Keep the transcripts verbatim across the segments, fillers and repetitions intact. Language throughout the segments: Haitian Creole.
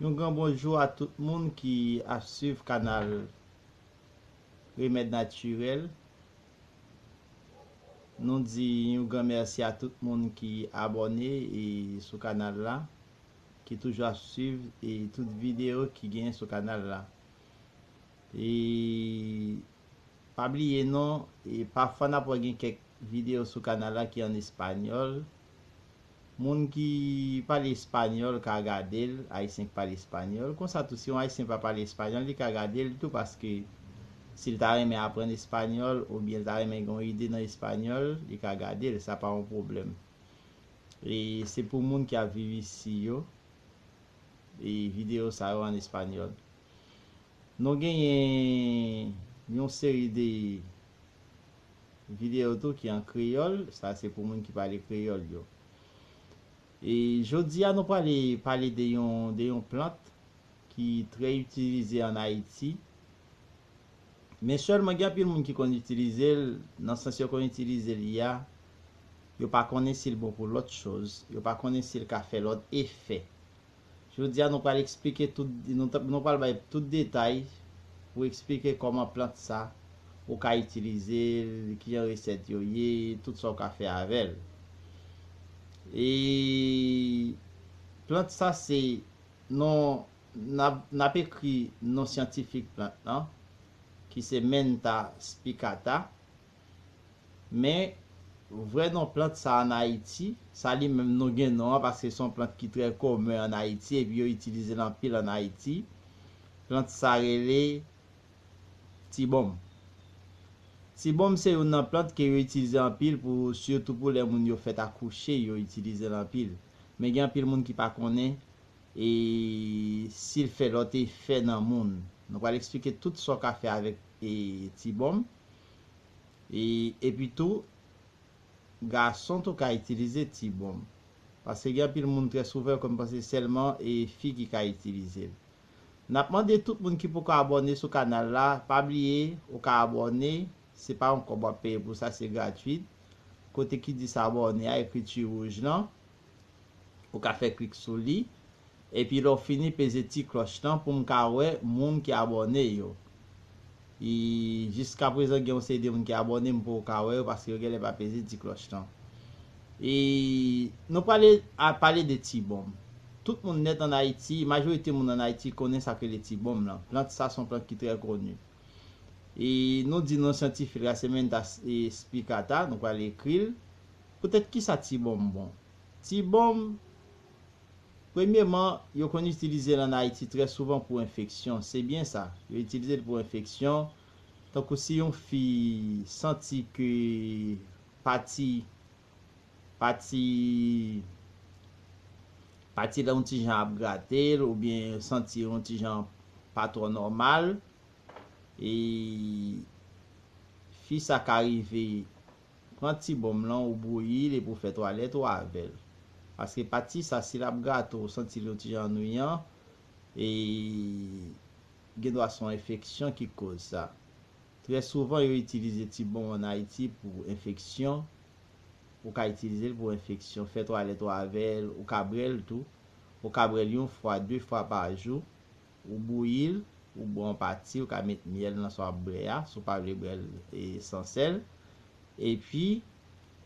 Yon gran bonjou a tout moun ki ap swiv kanal Remèd Natirèl. Nou di yon gran mèsi a tout moun ki abòne e sou kanal la, ki toujou ap swiv e tout videyo ki genyen sou kanal la. E pa bliye non, e pafwa n ap wè gen kèk videyo sou kanal la ki an espanyòl. Moun ki pale espanyòl ka gade l, ayisyen ki pale espanyòl. Konsa tou, si yon ayisyen pa pale espanyòl, li ka gade l tou, paske si l ta renmen aprann espanyòl oubyen l ta renmen gen yon ide nan espanyòl, li ka gade l, sa pa yon pwoblèm. E se pou moun ki ap viv isi yo, e videyo sa yo an espanyòl. Nou genyen yon seri de videyo tou ki an kreyòl, sa se pou moun ki pale kreyòl yo. E jodi a nou prale pale de yon, de yon plant ki trè itilize an Ayiti. Men sèlman gen anpil moun ki konn itilize l, nan sans yo konn itilize li a, yo pa konnen si l bon pou lòt choz, yo pa konnen si l ka fè lòt efè. Jodi a nou pral eksplike tout, nou, nou pral bay tout detay pou eksplike kòman plant sa ou ka itilize l, kijan resèt yo ye, tout sa ou ka fè avè l. E plant sa se non, n ap, n ap ekri non syantifik plant lan, ki se Mentha spicata. Men, vrè non plant sa an Ayiti, sa li menm nou gen non an, paske se yon plant ki trè komen an Ayiti, epi yo itilize l anpil an Ayiti. Plant sa rele tibonm. Tibonm se youn nan plant ke yo itilize anpil pou, sitou pou lè moun yo fèt akouche, yo itilize l anpil. Men gen anpil moun ki pa konnen, e si l fè lòt efè nan moun. Nou pral eksplike tout sa w ka fè avèk, e, tibonm. E, epi tou, gason tou ka itilize tibonm. Paske gen anpil moun trè souvan yo konn panse sèlman e fi ki ka itilize l. N ap mande tout moun ki poko abòne sou kanal la, pa bliye, ou ka abòne, se pa yon kòb w ap peye pou sa, se gratwit. Kote ki di s abòne a, ekriti wouj lan, ou ka fè klik sou li. Epi lè w fini, peze ti klòch lan pou m ka wè moun ki abòne yo. E jiskaprezan gen yon seri de moun ki abòne, m poko ka wè yo paske yo genlè pa peze ti klòch lan. E nou prale a pale de tibonm. Tout moun nèt an Ayiti, majorite moun an Ayiti konnen sa k rele tibonm lan. Plant sa se yon plant ki trè koni. E nou di non syantifik la se Mentha spicata, nou pral ekri l. Poutèt kisa tibonm bon? Tibonm, premyeman, yo konn itilize l an Ayiti trè souvan pou enfeksyon. Se byen sa, yo itilize l pou enfeksyon. Tankou si yon fi santi ke pati, pati, pati la yon ti jan ap grate l, oubyen santi yon ti jan pa twò nòmal, e fi sa ka rive pran tibonm lan ou bouyi l epi w fè twalèt ou avè l. Paske pati sa, si l ap grate w, ou santi l yon ti jan annuyan, e gen dwa se yon enfeksyon ki koz sa. Trè souvan, yo itilize tibonm an Ayiti pou enfeksyon. Ou ka itilize l pou enfeksyon, fè twalèt ou avè l, ou ka bwè l tou. Ou ka bwè l yon fwa, de fwa pa jou. Ou bouyi l, ou bwè yon pati, ou ka met myèl nan sa w ap bwè a, si w pa vle bwè l, e, san sèl. Epi,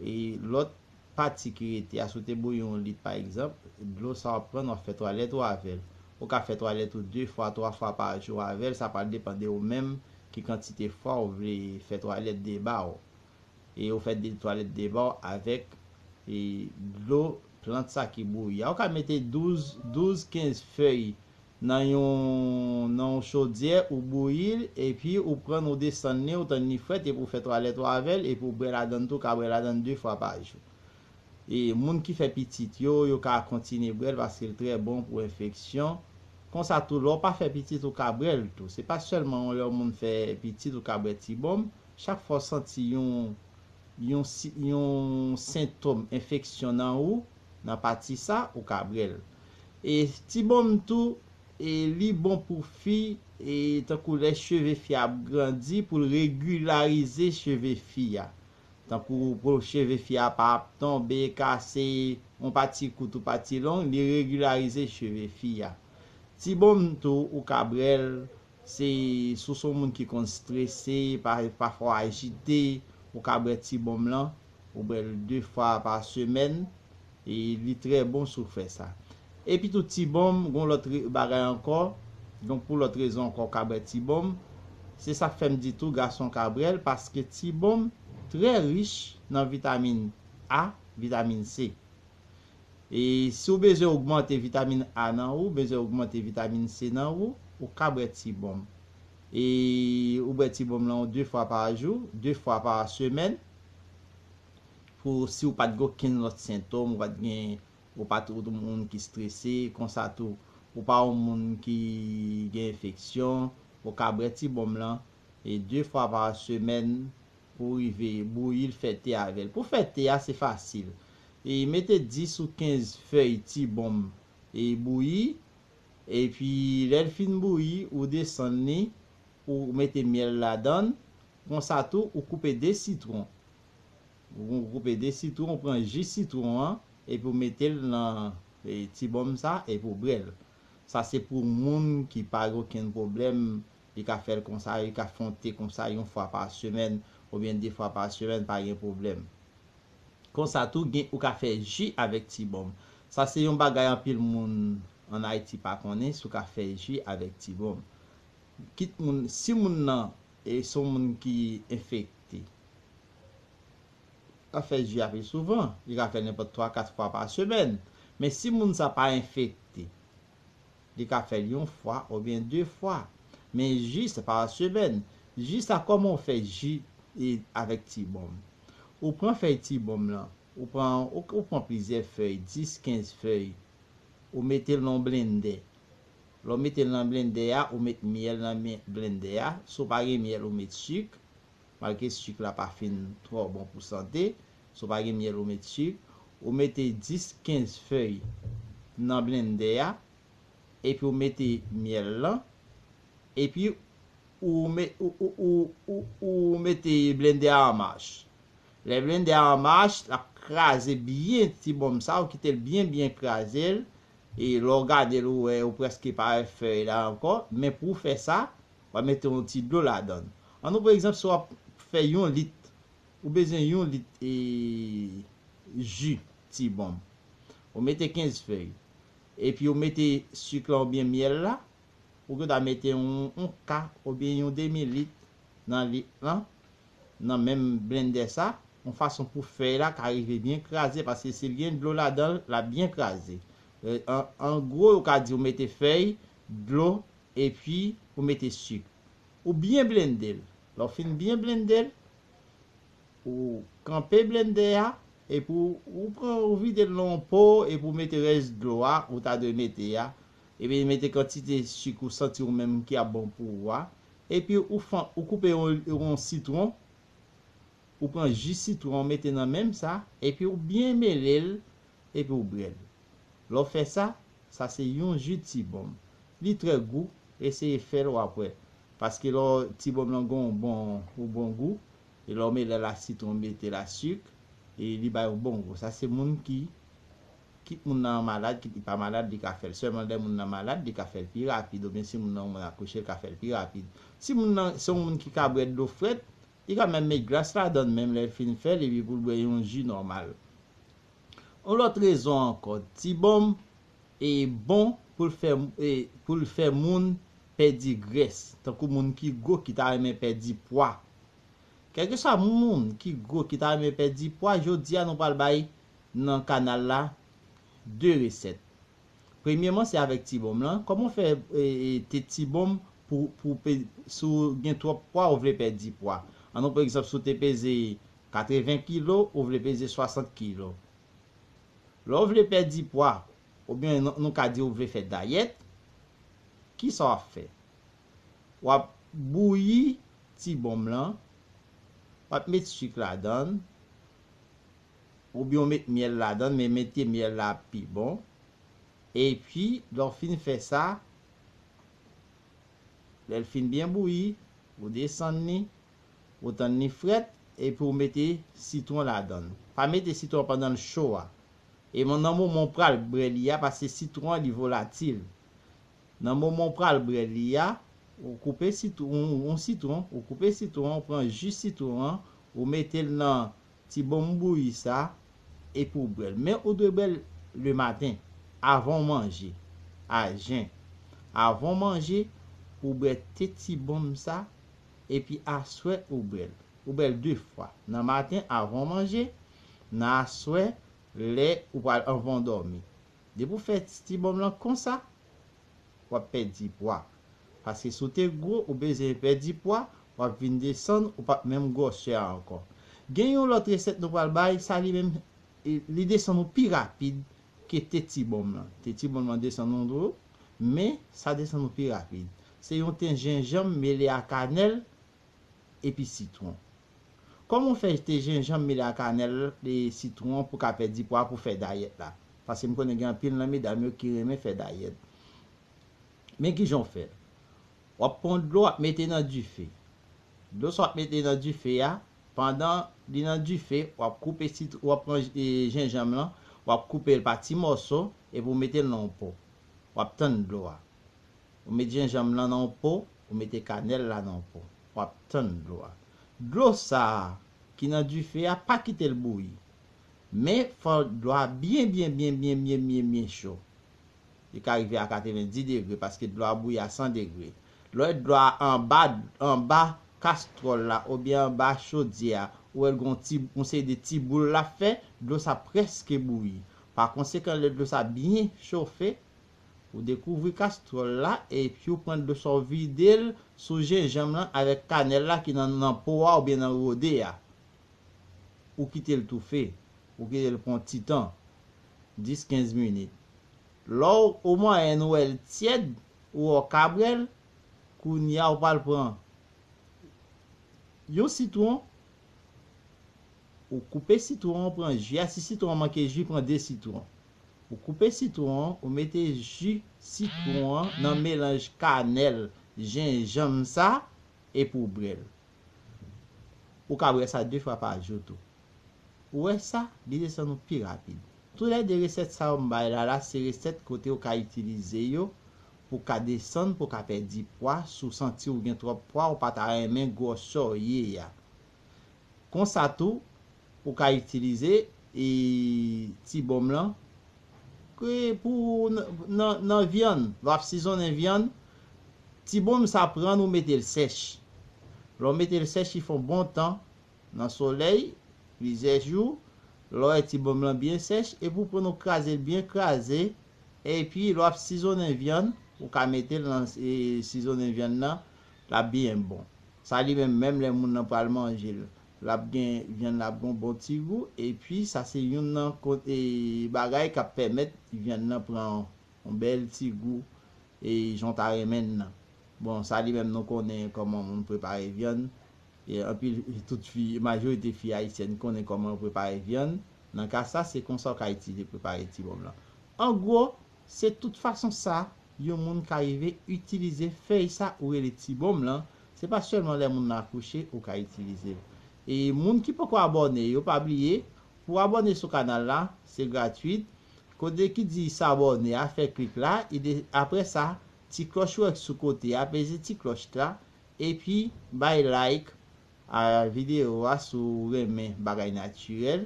e, lòt pati ki rete a, si w te bouyi yon lit, pa egzanp, dlo sa w ap pran, w ap fè twalèt ou avè l. Ou ka fè twalèt ou de fwa, twa fwa pa jou avè l, sa pral depann de ou menm ki kantite fwa w vle fè twalèt deba w. E ou fè de twalèt deba w avèk, e, dlo plant sa ki bouyi a. Ou ka mete douz, douz, kenz fèy nan yon, nan yon chodyè, ou bouyi l, epi ou pran l, ou desann li, ou tann li frèt, epi ou fè twalèt ou avè l, epi ou bwè ladann tou, ou ka bwè ladann de fwa pa jou. E moun ki fè pitit yo, yo ka kontinye bwè l paske l trè bon pou enfeksyon. Konsa tou, lè w pa fè pitit, ou ka bwè l tou. Se pa sèlman lè yon moun fè pitit, ou ka bwè tibonm. Chak fwa w santi yon, yon, si- yon sentòm enfeksyon nan ou, nan pati sa, ou ka bwè l. E tibonm tou, e li bon pou fi, e tankou lè cheve fi a ap grandi, pou l regilarize cheve fi a. Tankou pou cheve fi a pa ap tonbe, kase, yon pati kout ou pati long, li regilarize cheve fi a. Ti bonm tou, ou ka bwè l, se si w se yon moun ki konn strese, pa, pafwa w ajite, ou ka bwè ti bonm lan, ou bwè l de fwa pa semèn, e li trè bon si w fè sa. Epi tou ti bonm, gon lòt re-, bagay ankò, donk pou lòt rezon ankò w ka bwè ti bonm. Se sa k fè m di tou gason ka bwè l, paske ti bonm trè rich nan vitamin A, vitamin C. E si w bezwen ogmante vitamin A nan ou, bezwen ogmante vitamin C nan ou, ou ka bwè ti bonm. E ou bwè ti bonm lan de fwa pa jou, de fwa pa semèn, pou si w pa t gen okenn lòt sentòm, ou pa t gen, ou pa t yon moun ki strese, konsa tou, ou pa yon moun ki gen enfeksyon, ou ka bwè ti bonm lan, e de fwa pa semèn, pou w rive bouyi l, fè te avè l. Pou fè te a, se fasil. E mete dis ou kenz fèy ti bonm e bouyi, epi lè l fin bouyi, ou desann li, ou mete myèl ladan l, konsa tou, ou koupe de sitwon. Ou koupe de sitwon, ou pran ji sitwon an, epi ou mete l nan, e, ti bonm sa, epi ou bwè l. Sa se pou moun ki pa gen okenn pwoblèm, li ka fè l konsa, li ka fè yon te konsa yon fwa pa semèn, oubyen de fwa pa semèn, pa gen pwoblèm. Konsa tou, gen, ou ka fè ji avèk ti bonm. Sa se yon bagay anpil moun ann Ayiti pa konnen, si w ka fè ji avèk ti bonm. Kit moun, si moun nan, e, se yon moun ki enfekte, ka fè ji a pi souvan, li ka fè l nenpòt twa, kat fwa pa semèn. Men si moun sa pa enfekte, li ka fè l yon fwa oubyen de fwa. Men ji se pa semèn. Ji sa, kòman w fè ji, e, avèk ti bonm? Ou pran fèy ti bonm lan, ou pran, ou, ou pran plizyè fèy, dis, kenz fèy, ou mete l nan blendè. Lè w mete l nan blendè a, ou met myèl nan mye-, blendè a. Si w pa gen myèl, ou met sik. Malgre sik la pa fin twò bon pou sante, si w pa gen myèl, ou met sik. Ou mete dis, kenz fèy nan blendè a, epi ou mete myèl lan, epi ou, me, ou, ou, ou, ou, ou mete blendè a an mach. Lè blendè a an mach, l ap kraze byen ti bonm sa, ou kite l byen, byen kraze l, e lè w gade l, ou wè, ou prèske pa wè fèy la ankò, men pou w fè sa, w ap mete yon ti dlo ladan l. Ann nou, pa egzanp, si w ap fè yon lit, ou bezwen yon lit, e, ji ti bonm. Ou mete kenz fèy. Epi ou mete sik la oubyen myèl la, ou gen dwa mete yon, yon ka oubyen yon demi lit nan lit lan, nan menm blendè sa, yon fason pou fèy la ka rive byen kraze, paske si l gen dlo ladan l, l ap byen kraze. E, an, an gwo, ou ka di ou mete fèy, dlo, epi ou mete sik. Ou byen blende l. Lè w fin byen blende l, ou kanpe blendè a, epi ou, ou pran, ou vide l nan yon po, epi ou mete rès dlo a, ou ta dwe mete a, epi mete kantite sik ou santi ou menm ki ap bon pou ou a, epi ou fan, ou koupe yon, yon sitwon, ou pran ji sitwon, ou mete nan menm sa, epi ou byen mele l, epi ou bwè l. Lè w fè sa, sa se yon ji ti bonm. Li trè gou, eseye fè l, w ap wè. Paske lè w, ti bonm lan gen yon bon, yon bon gou, e lè w mele la sitwon, mete la sik, e li bay yon bon gou. Sa se moun ki, kit moun nan malad, kit li pa malad, li ka fè l. Sèlman lè moun nan malad, li ka fè l pi rapid, oubyen si moun nan yon moun akouche, li ka fè l pi rapid. Si moun nan se yon moun ki ka bwè dlo frèt, li ka menm met glas ladan l menm lè l fin fè l, epi pou l bwè yon ji nòmal. Yon lòt rezon ankò, ti bonm e bon pou l fè, e, pou l fè moun pèdi grès, tankou moun ki gwo ki ta renmen pèdi pwa. Kèlkeswa moun ki gwo ki ta renmen pèdi pwa, jodi a nou pral bay nan kanal la de resèt. Premyèman, se avèk ti bonm lan. Kòman w fè, e, e, te ti bonm pou, pou pe-, si w gen twòp pwa, ou vle pèdi pwa. Ann nou, pa egzanp, si w te peze katreven kilo, ou vle peze swasant kilo. Lè w vle pèdi pwa, oubyen nou, nou ka di ou vle fè dayèt, kisa w ap fè? W ap bouyi ti bonm lan, w ap met sik ladan l, oubyen w met myèl ladan l, men mete myèl la ap pi bon. Epi, lè w fin fè sa, lè l fin byen bouyi, ou desann li, ou tann li frèt, epi ou mete sitwon ladan l. Pa mete sitwon pandan l cho a. E nan moman w pral bwè li a, paske sitwon an, li volatil. Nan moman w pral bwè li a, ou koupe sitwon, yon sitwon, ou koupe sitwon an, ou pran ji sitwon an, ou mete l nan ti bonm bouyi sa, epi w bwè l. Men ou dwe bwè l lematen, avan w manje, a jen. Avan w manje, ou bwè te ti bonm sa, epi aswè ou bwè l. Ou bwè l de fwa. Nan maten, avan w manje, nan aswè, lè ou pral anvan w dòmi. Depi w fè ti bonm lan konsa, w ap pèdi pwa. Paske si w te gwo, ou bezwen pèdi pwa, w ap vin desann, ou p ap menm gwosè a ankò. Gen yon lòt resèt nou pral bay, sa li menm, e, li desann ou pi rapid ke te ti bonm lan. Te ti bonm lan desann ou dlo, men sa desann ou pi rapid. Se yon te jenjanm mele a kanèl epi sitwon. Kòman w fè te jenjanm mele a kanèl e sitwon pou ka pèdi pwa pou fè dayèt la? Paske m konnen gen anpil nan medam yo ki renmen fè dayèt. Men kijan w fè l? W ap pran dlo, w ap mete nan dife. Dlo sa w ap mete nan dife a, pandan li nan dife, w ap koupe sitwon, w ap pran, e, jenjanm lan, w ap koupe l pa ti mòso, epi w mete l nan yon po. W ap tann dlo a. Ou met jenjanm lan nan yon po, ou mete kanèl la nan yon po. W ap tann dlo a. Dlo sa a ki nan dife a, pa kite l bouyi. Men fò dlo a byen, byen, byen, byen, byen, byen, byen cho. Li ka rive a katrevenndis degre, paske dlo a bouyi a san degre. Lè w wè dlo a anba, anba kastwòl la, oubyen anba chodyè a, ou wè l gon ti, yon seri de ti boul l ap fè, dlo sa prèske bouyi. Pa konsekan, lè dlo sa byen chofe, ou dekouvri kastwòl la, epi ou pran dlo sa, ou vide l sou jenjanm lan avèk kanèl la ki nan, nan po a oubyen nan rode a. Ou kite l toufe. Ou kite l pran ti tan, dis, kenz minit. Lè w, o mwayèn, ou wè l tyèd, ou wè w ka bwè l, kounye a ou pral pran yon sitwon, ou koupe sitwon an, pran ji a. Si sitwon an manke ji, pran de sitwon. Ou koupe sitwon an, ou mete ji sitwon an nan melanj kanèl, jenjanm sa, epi w bwè l. Ou ka bwè sa de fwa pa jou tou. Ou wè sa, li desann ou pi rapid. Toulède resèt sa yo m bay la, la, se resèt kote ou ka itilize yo pou ka desann, pou ka pèdi pwa, si w santi w gen twòp pwa, ou pa ta renmen gwosè w ye a. Konsa tou, ou ka itilize, e, ti bonm lan, ke pou nan, nan, nan vyann, lè w ap sizonnen vyann, ti bonm sa pran, ou mete l sèch. Lè w mete l sèch, li fè yon bon tan nan solèy, plizyè jou, lè w wè ti bonm lan byen sèch, epi w pran, ou kraze l byen kraze, epi lè w ap sizonnen vyann, ou ka mete l nan, e, sizonnen vyann nan, l ap byen bon. Sa li menm, menm lè moun nan pral manje l, l ap gen, vyann la ap gen yon bon ti gou, epi sa se youn nan ko-, e, bagay k ap pèmèt vyann nan pran yon bèl ti gou, e, jan w ta renmen l nan. Bon, sa li menm nou konnen kòman moun prepare vyann. E anpil, tout fi, majorite fi ayisyèn konnen kòman yo prepare vyann. Nan ka sa, se konsa w ka itilize prepare ti bonm lan. An gwo, se tout fason sa yon moun ka rive itilize fèy sa ou rele ti bonm lan. Se pa sèlman lè moun nan akouche ou ka itilize l. E moun ki poko abòne yo, pa bliye, pou abòne sou kanal la, se gratwit. Kote ki di s'abonner a, fè klik la, e de, apre sa, ti klòch ou wè k sou kote a, peze ti klòch la, epi bay like a videyo a si w renmen bagay natirèl.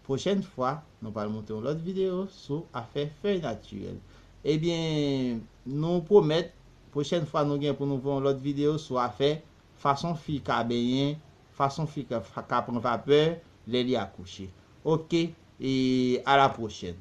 Pwochèn fwa, nou pral montre yon lòt videyo sou afè fèy natirèl. Ebyen, nou pwomèt, pwochèn fwa nou gen pou nou fè yon lòt videyo sou afè fason fi ka benyen, fason fi ka, ka pran vapè lè li akouche. Oke, e a la pwochèn.